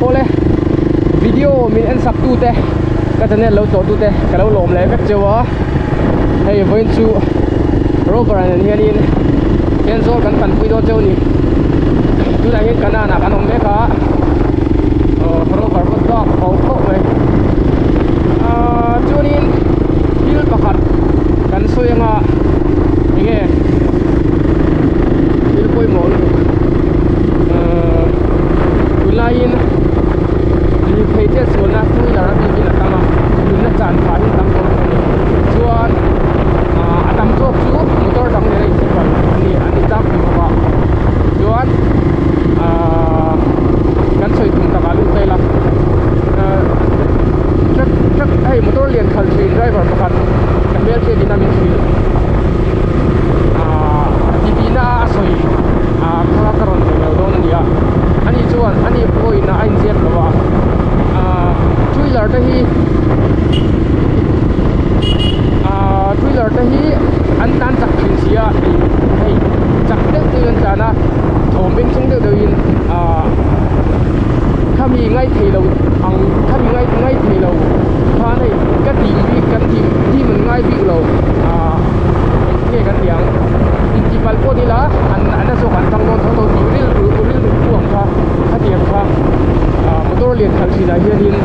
Awle video min en sak tute ka channel lo tlawh tute ka lo lawm leh vek cheu a hei vawiin chu rover ah nen hianin Thenzawl kan panpui dawn cheu a ni tunah hian kanan ah kan awm mek a aw rover pawh dak khauh khauh mai ahh chuanin thil pakhat kan sawi anga enge thil pawimawh lutuk ahh tunlaiin lirthei chet sualna two wheeler a bikin a tam a nunna chan phah hi tam tawh lutuk a ni chuan ahh a tam zawk chu motor dang nena inchhipal an ni an ni tlangpui bawk a chuan ahh kan sawi tum takah lut ta ila ahh truck truck hei motor lian khalh thin driver pakhat ka hmelhriat in a min hrilh ahh titihna a sawi ah kha ka rawn sawi lo dawn a ni a ani chuan ani pawhin a inzep lo a ahh two wheeler te hi ahh two wheeler te hi an tlan chak thin si a hei hei chak deuh deuhin an tlan a thawm beng chhung deuh deuhin ahh khami ngaithei lo ang khami ngai ngaithei lo khan hei ka dim bik kan dim dim an ngai bik lo ahh engtinge kan tih ang intipalh pawh ni la an an a zawk an tang dawn tho tho tih rilru rilru pu ang kha khatiang kha ahh motor lian khalh thinah hianin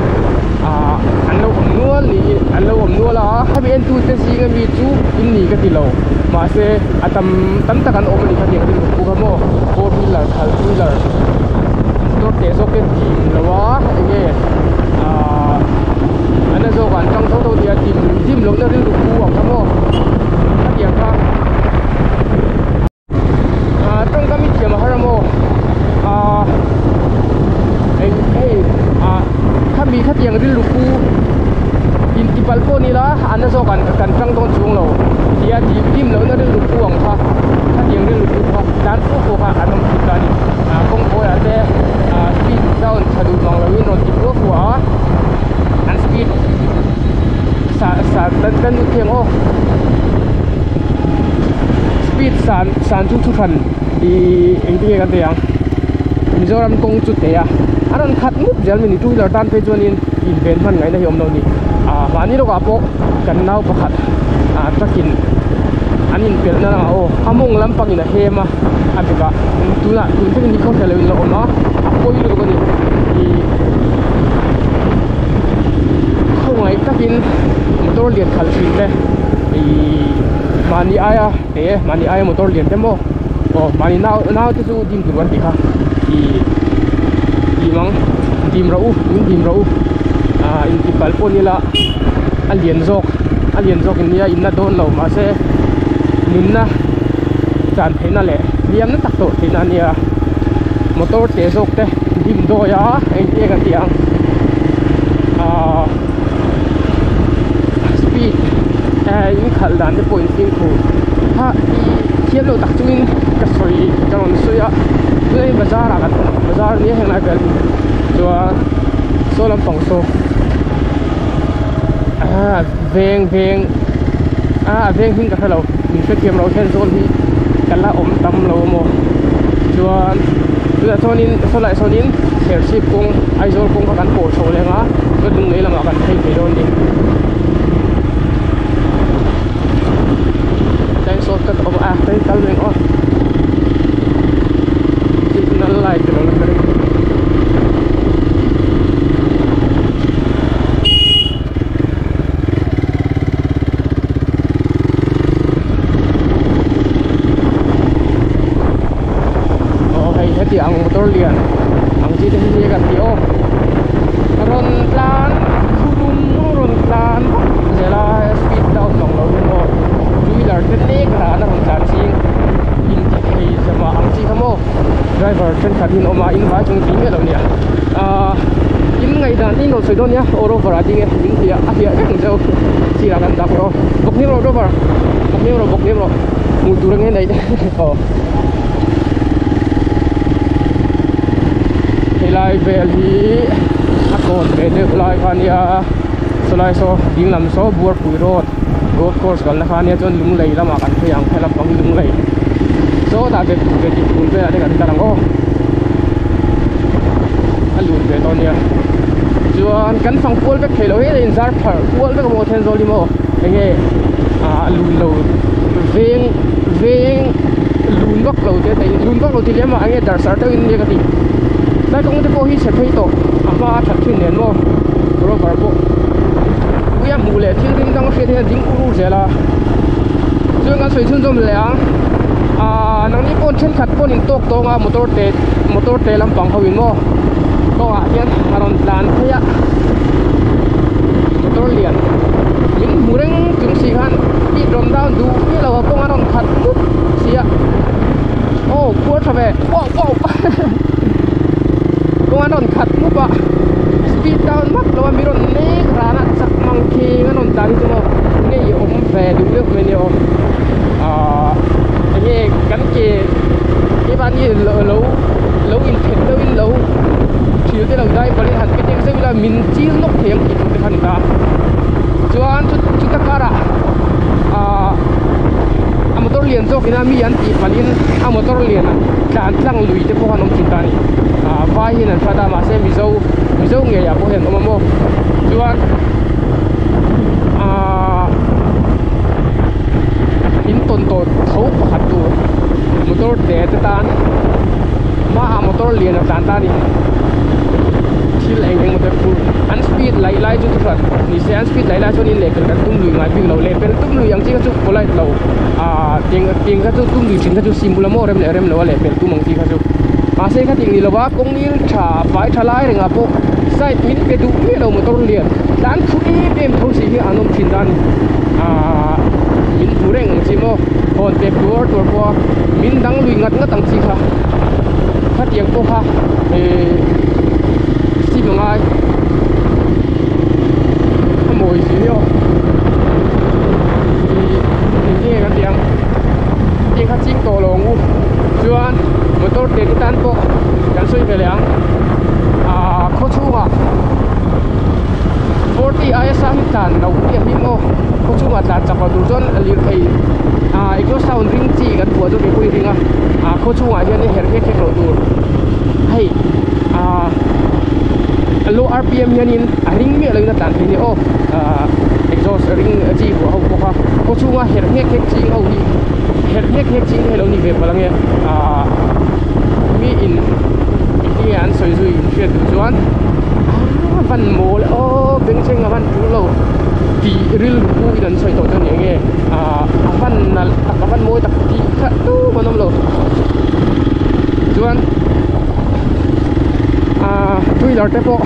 ahh an lo awm nual niin an lo awm nual a khami entute zinga mi chu in ni ka ti lo mahse a tam tam tak an awm a ni khatiang rilru pu kha maw four wheeler khalh two wheeler motor teh zawk te dim lo a enge ahh an la zawk ah an tang tho tho nia dim dim lohna rilru pu ang kha maw khatiang kha ahh tawngkam i thiam a har a maw ahh eng hei ah khami khatiang rilru pu intipalh pawh ni la an la zawk ah kan tang dawn chuang lo tia dim dim lohna rilru pu ang kha khatiang rilru pu kha tlan fur fur kha an awm thin ta a ni ah kawngkawi ah te ah speed down tha duh mang loin rawn ti fua fua a an speed sa sa kan kan lut thei ang aw speed san san chu thu hran ih engtin nge kan tih ang Mizoram kawng chu teh a a rawn khat mup zel mai ni two wheeler tan phei chuanin inven hman ngaihna hi a awm lo a ni ah mahni lawkah pawh kan nau pakhat ah truck in an inpelh na lamah aw a mawng lampangin a hem a a bikah tunah tun thlengin ni khawhre loin la awm a a pawi lutuk a ni ih khawngaih takin motor lian khalh thin te ih mahni aia te mahni aia motor lian te maw aw mahni nau nau te chu dim tur an tih kha ih dim ang dim rawh u min dim rawh u ah intipalh pawh ni ila a lian zawk a lian zawk in nia inna dawn lo mahse nunna chan theihna leh hliamna tak tawh theihna a nia motor te zawk te dim dawi a engtin nge kan tih ang ahh speed eh in khalh dan te pawh in fimkhur kha ih thiam loh tak chungin ka sawi ka rawn sawi a tunah bazar ah kan awm bazar nia heng lai vel hi chuan saw lampang saw ah veng veng ah a veng hming ka hre lo min hrethiam lo hian zawl hi ka la awm tam lo maw chuan tunah chuanin saw laiah sawnin serchhip kawng Aizawl kawng kha kan pawh chho leh ang a chuan lunglei lamah kan phei thei dawn a ni tlai shortcut a awm a a kal reng aw signal light a lo la kal. Aw hei heti ang motor lian ang chi te hi nia kan tih aw rawn tlan khulum rawn tlan vak zel a speed down lang lo in aw two wheeler te nek ran a rawn tlan ching inti thei zama ang chi kha maw driver thenkhat hi an awm a in vai chung tih miah lo nia ahh in ngaihdan in rawn sawi dawn nia aw rover ah ding e min hliah a hliah vek ang cheu sirah kan dak leh aw bawk hniam rawh rover bawk hniam rawh bawk hniam rawh hmuh tur ang nge neih aw helai vel hi a kawn ve deuh lai kha ania sawlai saw ding lam saw buarpui road golf course kalna kha ania chuan lunglei lamah kan phei ang helam pang hi lunglei sawtah ve ve tih phul velah te kan tlar ang aw a lut ve dawn nia. Chuan kan fang kual vek thei lo hi a inzar pharh kual vek a maw Thenzawl hi maw enge ah lun lo veng veng lun vak lo te thei lun vak lo tih lem ah enge darhsar deuh in nia ka ti tlai kawng te pawh hi chhe phei tawh a hma a that thin nen maw rubber pawh puia hmuh leh thil ding dang hriat hian a ding ur ur zel a chuan kan sawi chhunzawm leh ang ah nangni pawn thenkhat pawn in tawk tawng a motor te motor te lampang ho in maw kawngah hian a rawn tlan phei a motor lian min hmu reng chung si khan speed rawn down duh miah lo a kawng a rawn khat mup si a aw khuar tha ve wow wow kawng a rawn khat mup a speed down map lo a mi rawn nek ran a chak mang kheng a rawn tlan hi chu maw ngei awm ve duh deuh mai nia aw ahh enge kan ke keimahni lo lo lo inphet deuhin lo thil te lo dai palhin han pe tek zeuh ila min chil nawk thei ang tih tur te kha a ni ta chuan chu chuta karah ahh a motor lian zawk ina mi an tih palhin a motor lian ah tlan tlang lui te pawh khan awm thin ta a ni ah vai hian an hrat a mahse mizo mizo ngei ah pawh hian an awm a maw chuan ahh in tawn tawh tho pakhat tur motor te te tan hmaah motor lian a tlan ta a ni thil eng eng maw te phur an speed laih lai chu thuhran ni se an speed laih lai chuan in lehpel kan tum lui ngai bik lo lehpel tum lui ang chi kha chu polite lo ah tiang tiang kha chu tum lui thin kha chu sim bula maw rem leh rem lo a lehpel tum ang chi kha chu mahse kha ting ni lova kawng ngil tha fai tha lai rengah pawh side min pe duh miah lo motor lian tlan thu em em tho si hi an awm thin ta a ni ah min hmu reng ang chi maw hawn pek tur tur pawh a min dang lui ngat ngat ang chi kha khatiang pawh kha ihh sim a ngai a mawi si hi aw ihh eng nge kan tih ang tiang kha ching tawh lo ang u chuan motor te te tan pawh kan sawi ve leh ang ah khaw chhungah forty aia sang hi tlan loh hi a him aw khaw chhungah tlan chak lo tur chuan lirthei ah exhaust sound ring chi kan vuah chu keipawh hi ring a ah khaw chhungah hian herh hlek hlek loh tur hei ah low rpm hianin a ring miah loin a tlan thei a ni aw ah exhaust ring chi vuah ho pawh kha khaw chhunga herh hlek hlek ching ho hi herh hlek hlek ching hi a lo ni ve palh ange ah mi in engtinge an sawi zui in hriat duh chuan a van mawl aw bengchheng a van tul lo tih rilru pu in an sawi tawh chu a ni enge ah a van nalh tak a van mawi tak tih kha tum an awm lo chuan ah two wheeler te pawh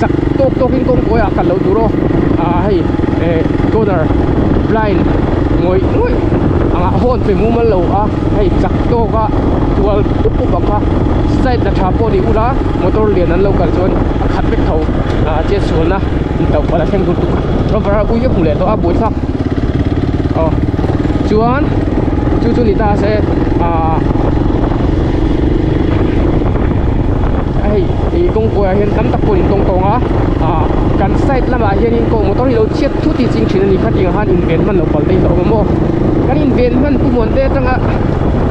chak tawk tawk in kawng kawi ah kal loh tur aw ah hei eh corner blind ngawih ngawih anga hawn pe mumal lo a hei chak tawk a tual pup pup ang kha side la tha pawh ni ula motor lian an lo kal chuan a khat vek tho ah chetsualna intauh palh a thleng dur tuk rubber a ui a hmu leh tawh a buaithlak aw chuan chu chu ni ta se ah hei ih kawngpui ah hian tam tak pawh in tawng tawng a ah kan side lamah hianin kawng motor hi lo chhiat thut hi ching thin a ni kha tiang han inven hman lo pal te hi a awm a maw kan inven hman pu muante atanga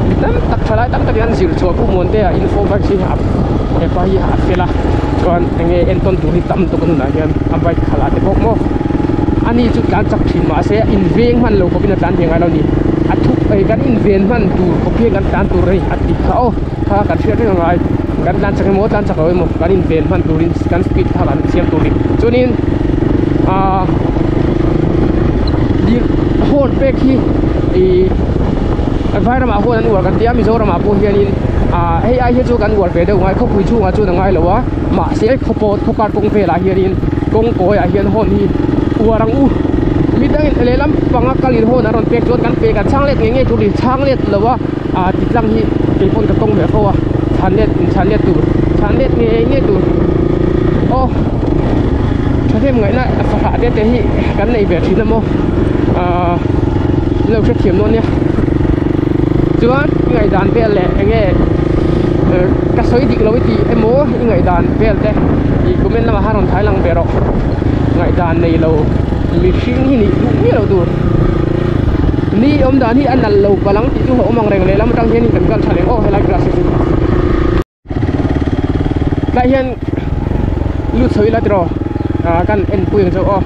mi tam tak thalai tam takin an zir chhuah pu muante ah info bike hi a hepa hi a fel a chuan enge entawn tur hi tam tuk a nunah hian a bike khalh ah te pawh maw ani chu tlan chak thin mahse inveng hman lo khawpin a tlan ve ngai lo a ni a thup ei kan inven hman tur khawp hian kan tlan tur a ni a ti kha aw kha kan hriat reng angai kan tlan chak emaw tlan chak lo emaw kan inven hman turin kan speed kha kan siam tur a ni chuanin ahh horn pek hi ihh vairamah huan an uar kan tia Mizoramah pawh hianin ah hei ai hi chu kan uar ve deuh ngai khawpui chhungah chuan a ngai lo a mahse khawpawt khawkar kawng velah hianin kawng kawiah hian horn hi uar ang u midangin lehlam panga kalin horn an rawn pek chuan kan pek a chhang let ngei ngei tur ni chhang let lo a ah ti tlang hi keipawn ka tawng ve fo a chhan let chhan let tur chhan let ngei ngei tur aw thahnem ngaihna fahrah te te hi kan nei ve thin a maw ah min lo hrethiam dawn nia chuan i ngaihdan vel leh eng nge ka sawi dik lo i tih emaw i ngaihdan vel te ih comment lamah khan rawn thai lang ve rawh ngaihdan nei lo mihring hi nih duh miah lo tur ni awm dan hi a nalh lo palang tih chu a awm ang reng lehlam atang hianin kan kal tha leh aw helai grass hi chu. Tlai hian lut chho ila tiraw. Kan en pui ang chu aw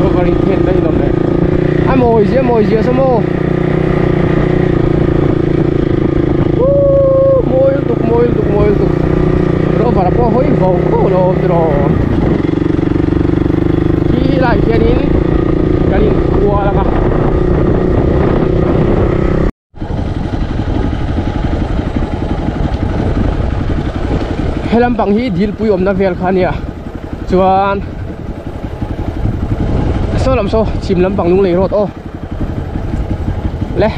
rover in then daih lawm le a mawi zia mawi zia saw maw mawi lutuk mawi lutuk mawi lutuk rover pawh hawi vau vau lo tiraw khi lai hianin kan inkual ang a. He lampang hi dilpui awmna vel kha ania chuan saw lam saw chhim lampang lunglei road aw le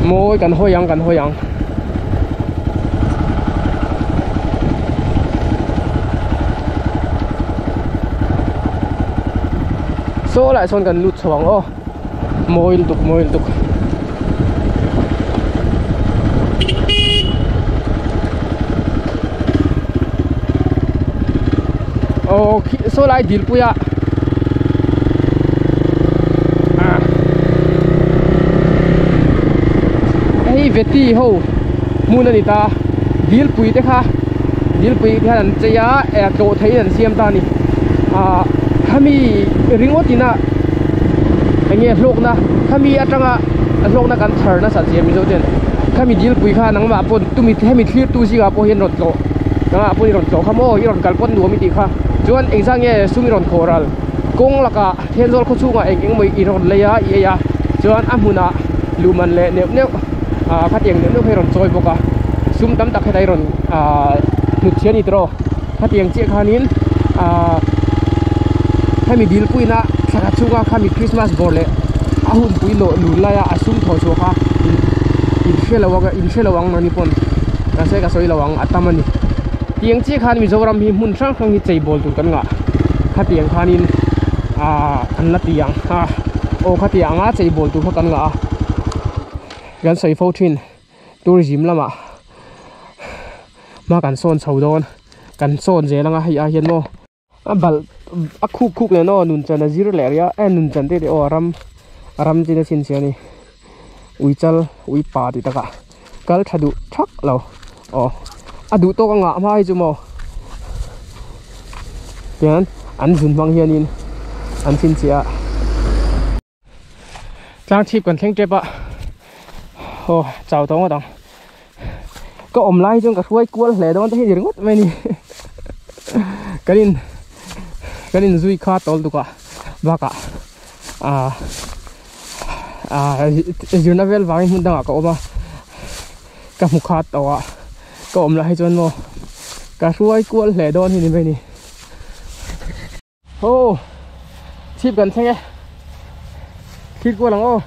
mawi kan hawi ang kan hawi ang. Saw lai sawn kan lut chho ang aw. Mawi lutuk mawi lutuk. Aw khi saw lai dil pui a ah hei veti ho hmun a ni ta dil pui te kha dil pui te hian an chei a eh tlawh theihin an siam ta a ni ah khami ringawt ina. Enge hlawkna khami atanga hlawkna kan chhar nasat zia Mizo ten khami dilpui kha nangmah pawh tumi hemi thlir tu zingah pawh hian rawn tlawh nangmah pawh i rawn tlawh kha maw i rawn kal pawn nuam i tih kha chuan engzah nge sum i rawn khawh ral kawng lakah Thenzawl khaw chhungah eng eng maw i rawn lei a i ei a chuan a hmunah luhman leh neuh neuh ah khatiang neuh neuh kha i rawn chawi bawk a sum tam tak hetah i rawn ah hnut chhiah a ni tawh khatiang chiah khanin ah hemi dilpuina thla khat chhunga khami Christmas bawr leh a hunpui lawh lun laia a sum thaw chhuah kha in hre lo ang in hre lo ang mahni pawn mahse ka sawi lo ang a tam a ni tiang chiah khan Mizoram hi hmun hrang hrang hi chei bawl tur kan ngah khatiang khanin ah an la ti ang a aw khatiang anga chei bawl tur kha kan ngah a kan sawi fo thin tourism lamah. Hma kan sawn chho dawn kan sawn zel anga hei ah hian maw a balh a khuk khuk nen aw nun chan a zir leh rih a eh nun chan te te aw a ram a ram chin a chhinchhiah a ni ui chal ui pa tih takah kal tha duh thak lo aw a duh tawk a ngah hma hi chu maw tihian an zun hmang hianin an chhinchhiah a. Tlang chhip kan thleng tep a aw chau tawh ngawt ang ka awm lai hi chuan ka hruai kual hle dawn te hi ni ringawt mai a ni kan in kan in zui kha tawl tuk a bakah ah ah zirna vel vangin hmun dangah ka awm a ka hmu khat tawh a ka awm lai hi chuan maw ka hruai kual hle dawn hi ni mai a ni. Aw chhip kan thleng e thil kual ang aw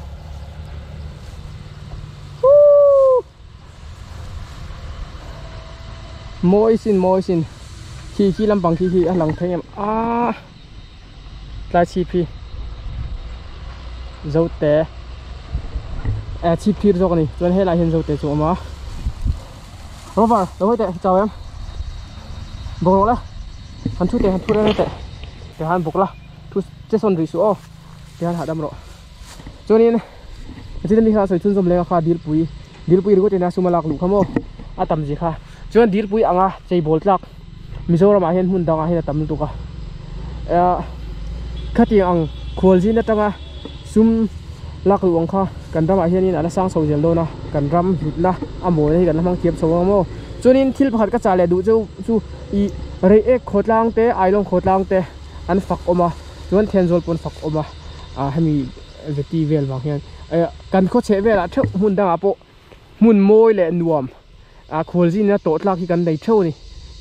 mawi sin mawi sin khi khi lampang khi khi a lang thei em a tlai chhip hi zote eh chhip thlir zawk a ni chuan helai hian zote chu a awm a rover lo hawi teh chau em bawk rawh le. Han thu teh han thu reng teh ti han bawk la thu che sawn rih suh aw ti han hahdam rawh chuanin chutah mi kha sawi chhunzawm leng a kha dilpui dilpui ringawt ina sum a lak luh kha maw a tam zia kha chuan dilpui anga cheibawl tlak Mizoram ah hian hmun dangah hian a tam lutuk a ah khatiang ang khualzin atanga sum lak luh ang kha kan ramah hianin a la sang chho zel dawn a kan ram hlutna a mawina hi kan la hmang thiam chho ang maw chuanin thil pakhat ka chah leh duh chu chu. Ih Reiek khawtlang te Ailawng khawtlang te an fak awm a chuan Thenzawl pawh an fak awm a ah hemi veti vel vang hian eh kan khaw chheh velah theuh hmun dangah pawh hmun mawi leh nuam ah khualzin ina tawh tlak hi kan nei theuh a ni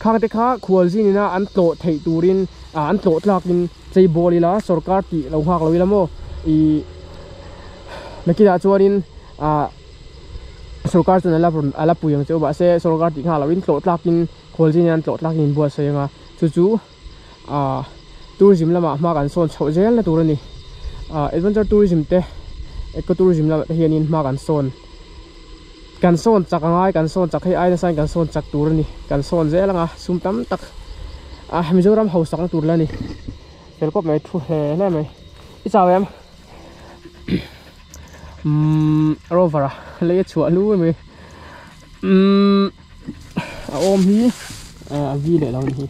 khang te kha khualzin ina an tlawh theih turin ah an tlawh tlakin chei bawl ila sorkar tih lo nghak lo ila maw ih nakinah chuanin ah sorkar chuan a la rawn a la pui ang che u mahse sorkar tih nghak loin tlawh tlakin. Khualzin hian tlawh tlakin in buatsaih ang a chu chu ah tourism lamah hma kan sawn chhoh zel na tur a ni ah adventure tourism te eco tourism lamah te hianin hma kan sawn kan sawn chak a ngai kan sawn chak hei ai nasa in kan sawn chak tur a ni kan sawn zel ang a sum tam tak ah Mizoram hausak na tur la ni fel kawp mai thu hle hle mai i chau em umm rover a lei a chhuah hlu mai umm. A awm hi A vi leh lo a ni hi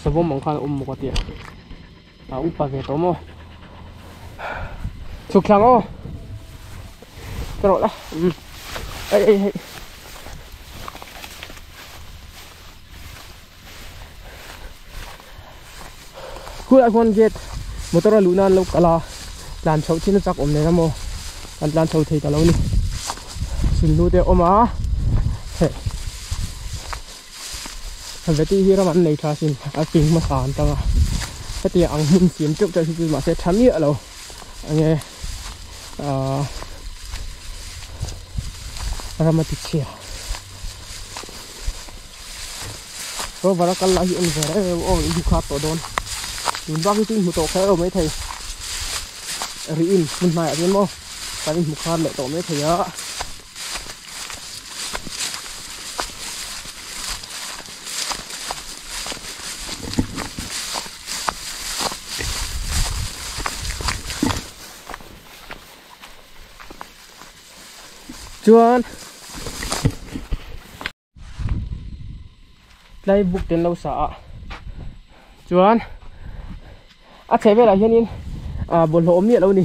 savawm ang khan a awm bawk a tia a upa ve tawh maw chhuk thlang aw ka rawh la umm ei ei hei khulai khuan gate motor a luh nan lo kal a tlan chhoh chin a chak awm nen a maw kan tlan chho thei ta lo a ni sunhlu te a awm a heh. Veti hi ram an nei tha sin a ping hmasa an tang a hetiang ang hmun siam teuh teuh hi chu mahse tha miah lo enge ahh ram a ti chhia rover a kal lai hi en ve reng reng aw in hmu khat tawh dawn tun bak hi chu in hmu tawh kher lo maithei rih in hmun hnaiah chuan maw kan inhmu khat leh tawh maithei a. Chuan tlai buk te an lo sa a chuan a chheh velah hianin ah bawlhhlawh awm miah lo a ni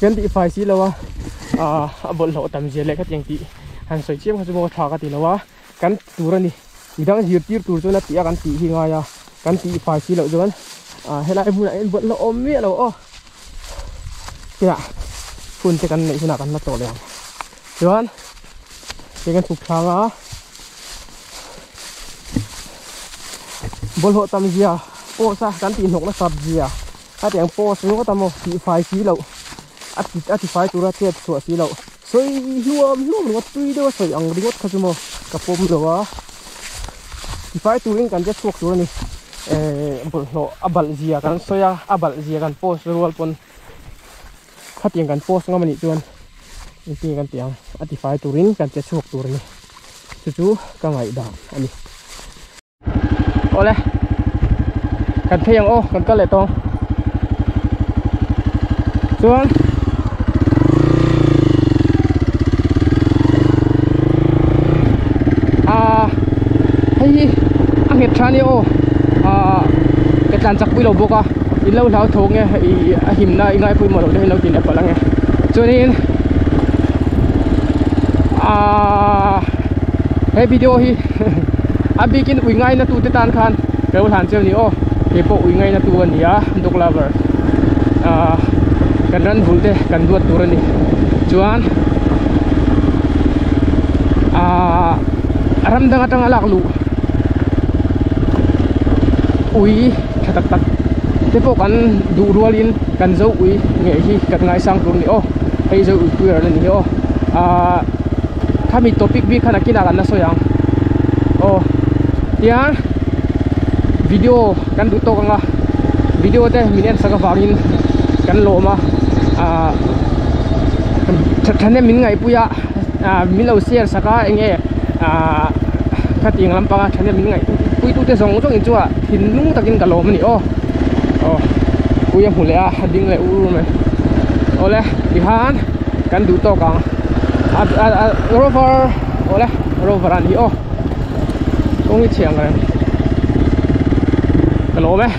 kan tih fai si lo a ah a bawlhhlawh tam zia leh khatiang tih han sawi chiam kha chu maw tha ka ti lo a kan tur a ni midang zirtir tur chuan a tih a kan tih hi ngai a kan tih fai si loh chuan ah helai hmunah hian bawlhhlawh awm miah lo aw tinah hun te kan neih hunah kan la tlawh leh ang chuan hei kan chhuk thlang a. Bawlhhlawh tam zia post a kan tih hnawk nasat zia a tiang post ringawt a maw tih fai si loh a ti a ti fai tura chet chhuah si loh sawi hluam hluam ringawt tui deuh a sawi ang ringawt kha chu maw ka pawm lo a ti fai turin kan che chhuak tur a ni ehh bawlhhlawh a balh zia kan sawi a a balh zia kan post rual pawn khatiang kan post ngam a nih chuan engtin nge kan tih ang a ti fai turin kan che chhuak tur a ni chu chu ka ngaihdan a ni awle kan phei ang aw kan kal leh tawng chuan ah hei hi a nghet tha ania aw ah ka tlan chak pui lo bawk a in lo hlau tho nge ih a himna i ngai pawimawh loh te hi lo ti leh palh ange chuanin ah he video hi a bikin ui ngaina tu te tan khan ka lo hlan cheu ni aw kei pawh ui ngaina tu a ni a dog lover ah kan ran bul te kan duat tur a ni chuan ah ram dang atanga lak luh ui tha tak tak te pawh kan duh rualin kan zo ui ngei hi kan ngaisang tur a ni aw hei zo ui puiar a ni hi aw ahh khami topic bik khan a kinah kan la sawi ang aw tiang video kan duh tawk anga video te min en sak avangin kan lawm a ahh thahnem min ngaihpui a ah min lo share sak a eng nge ah khatiang lampanga thahnem min ngaih puitute zawng zawng in chungah thinlung takin ka lawm a ni aw aw pui a hmu leh a a ding leh ur ur mai awle tihian kan duh tawk ang a a rover awle rover a ni aw kawng hi chhiah ang reng ka lawm e.